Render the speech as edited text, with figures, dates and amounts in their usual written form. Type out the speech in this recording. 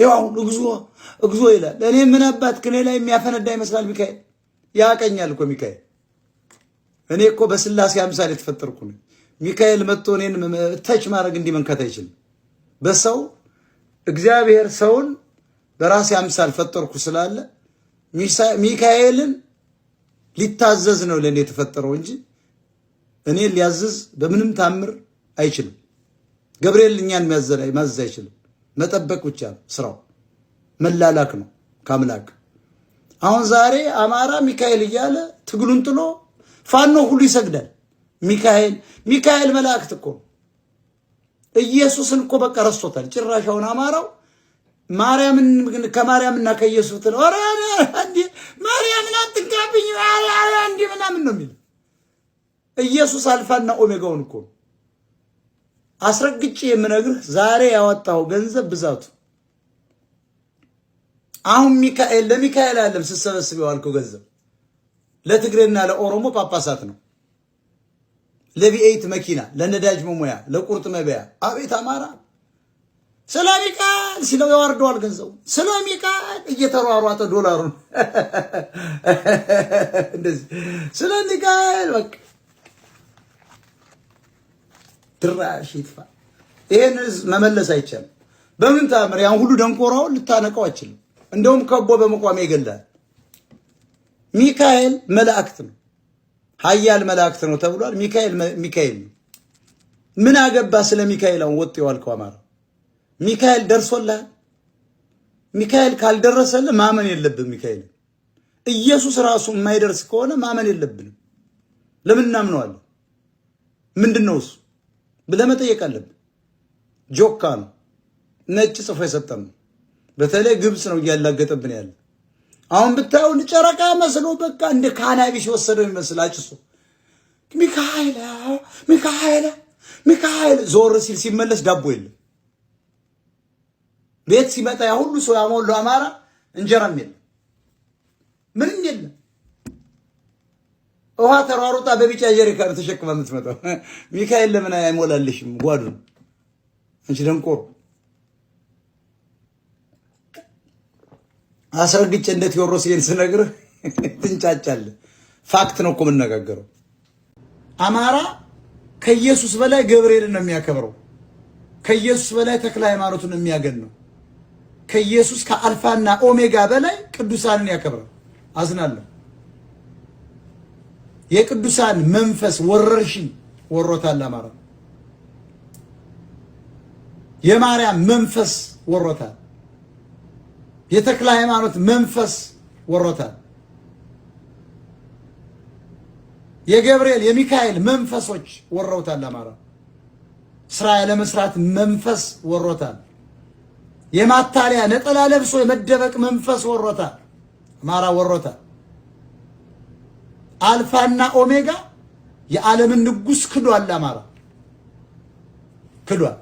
ይኸው አሁን እግዚኦ እግዚኦ ይላል። እኔ ምን አባት ከኔ ላይ የሚያፈነዳ ይመስላል ሚካኤል። ያቀኛል እኮ ሚካኤል። እኔ እኮ በስላሴ አምሳል የተፈጠርኩ ነኝ። ሚካኤል መጥቶ እኔን touch ማድረግ እንዲህ መንካት አይችልም። በሰው እግዚአብሔር ሰውን በራሴ አምሳል ፈጠርኩ ስላለ ሚካኤልን ሊታዘዝ ነው ለእኔ የተፈጠረው እንጂ እኔ ሊያዝዝ በምንም ታምር አይችልም። ገብርኤል እኛን ማዘዝ አይችልም። መጠበቅ ብቻ ነው ስራው፣ መላላክ ነው ከአምላክ። አሁን ዛሬ አማራ ሚካኤል እያለ ትግሉን ጥሎ ፋኖ ሁሉ ይሰግዳል። ሚካኤል ሚካኤል መላእክት እኮ ኢየሱስን እኮ በቃ ረስቶታል። ጭራሻውን አማራው ማርያምን ከማርያምና ከኢየሱስ ትለው ኧረ እንዴ ማርያምን አትንካብኝ እንዴ ምናምን ነው የሚለው። ኢየሱስ አልፋና ኦሜጋውን እኮ አስረግጬ የምነግርህ ዛሬ ያወጣው ገንዘብ ብዛቱ አሁን ሚካኤል ለሚካኤል አይደለም ስትሰበስብ የዋልከው ገንዘብ ለትግሬና ለኦሮሞ ጳጳሳት ነው። ለ V8 መኪና፣ ለነዳጅ መሙያ፣ ለቁርጥ መበያ። አቤት አማራ ስለ ሚካኤል ሲለው ያዋርደዋል ገንዘቡ። ስለ ሚካኤል እየተሯሯጠ ዶላሩን እንደዚህ ስለ ሚካኤል በቃ ድራሽ ይጥፋ። ይሄን መመለስ አይቻልም። በምን ታምር ያን ሁሉ ደንቆራውን ልታነቀው አችልም። እንደውም ከቦ በመቋሚያ ይገላል። ሚካኤል መላእክት ነው፣ ኃያል መላእክት ነው ተብሏል። ሚካኤል ሚካኤል ነው። ምን አገባ ስለ ሚካኤል አሁን ወጥ የዋልከው አማራ? ሚካኤል ደርሶልሃል? ሚካኤል ካልደረሰልህ ማመን የለብህም። ሚካኤል ኢየሱስ ራሱ የማይደርስ ከሆነ ማመን የለብንም። ለምን እናምነዋለን? ምንድን ነው እሱ ብለህ መጠየቅ አለብን። ጆካ ነው፣ ነጭ ጽፎ የሰጠን ነው። በተለይ ግብፅ ነው እያላገጠብን ያለ። አሁን ብታየው ጨረቃ መስሎ በቃ እንደ ካናቢስ የወሰደው ይመስል አጭሶ ሚካኤል ሚካኤል ሚካኤል ዞር ሲል ሲመለስ ዳቦ የለም። ቤት ሲመጣ ያ ሁሉ ሰው ያሞሉ አማራ እንጀራም የለም፣ ምንም የለም። ውሃ ተሯሩጣ በቢጫ ጀሪካን ተሸክማ የምትመጣው ሚካኤል ለምን አይሞላልሽም ጓዱን? አንቺ ደንቆሮ አስረግጬ እንደ ቴዎድሮስ ይሄን ስነግርህ ትንጫጫለህ። Fact ነው እኮ የምነጋገረው። አማራ ከኢየሱስ በላይ ገብርኤልን ነው የሚያከብረው። ከኢየሱስ በላይ ተክለ ሃይማኖትን ነው የሚያገን ነው። ከኢየሱስ ከአልፋና ኦሜጋ በላይ ቅዱሳንን ያከብራል። አዝናለሁ። የቅዱሳን መንፈስ ወረርሽኝ ወሮታል። አማራ የማርያም መንፈስ ወሮታል። የተክለ ሃይማኖት መንፈስ ወሮታል። የገብርኤል የሚካኤል መንፈሶች ወረውታል። አማራ ስራ ያለመስራት መንፈስ ወሮታል። የማታለያ ነጠላ ለብሶ የመደበቅ መንፈስ ወሮታል። አማራ ወሮታል። አልፋና ኦሜጋ የዓለምን ንጉስ ክዷል። አማራ ክዷል።